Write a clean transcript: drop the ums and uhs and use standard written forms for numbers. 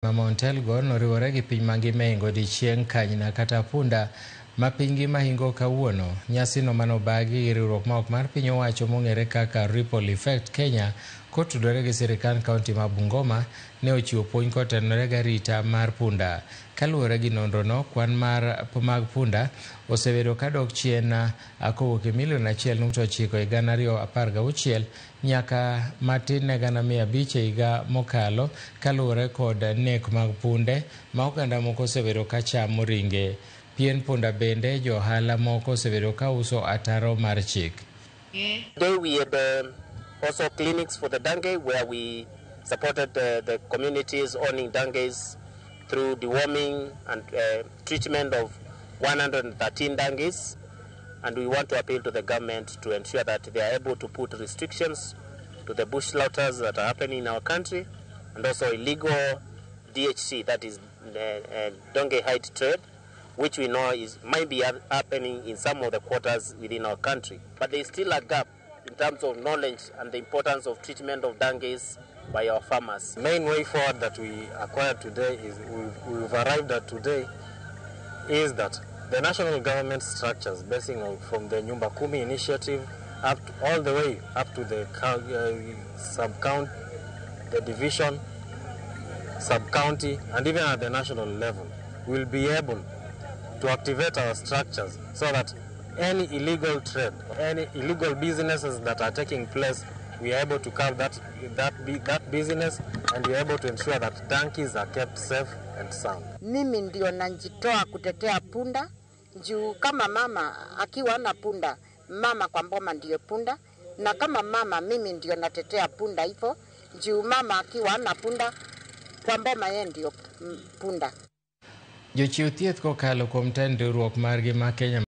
Ma Mount Elgon oriwore gi piny mangima e hingo odiechieng kanyna kata punda ma piny ngima hingo kawuono. Nyasino manobagi gi riwruok ma ok mar piny owacho mong'ere kaka Ripple Effect Kenya kotudore gi sirikand kaunti ma Bungoma ne ochiwo puonj kotenore gi arita mar punda. Kaluwore gi nonrono, kwan mar mag punda osebedo kadok chien kowuok e milion 1.9 e 2016 nyaka matin ne 500,000 e higa mokalo kaluwore kod nek mag punde ma oganda moko osebedo ka chamo ringe. Pien punda bende jo ohala moko osebedo ka uso ataro mar chik. Today we had also clinics for the donkey where we supported the communities owning donkeys through deworming and treatment of 113 donkeys. And we want to appeal to the government to ensure that they are able to put restrictions to the bush slaughters that are happening in our country and also illegal DHC, that is donkey hide trade, which we know is might be happening in some of the quarters within our country. But there is still a gap in terms of knowledge and the importance of treatment of donkeys by our farmers. Main way forward that we acquired today is we've arrived at today is that the national government structures basing on from the Nyumba Kumi initiative up to, all the way up to the sub-count, the division, sub-county, and even at the national level, will be able to activate our structures so that any illegal trade, any illegal businesses that are taking place, we are able to curb that business, and we are able to ensure that donkeys are kept safe and sound. Mimi ndio najitoa kutetea punda juu kama mama akiwa na punda, mama kwa mboma ndio punda, na kama mama mimi ndio natetea punda hivyo juu mama akiwa na punda kwa mboma yeye ndio punda. Jochiw thieth kokalo kuom tend riwruok margi ma Kenya.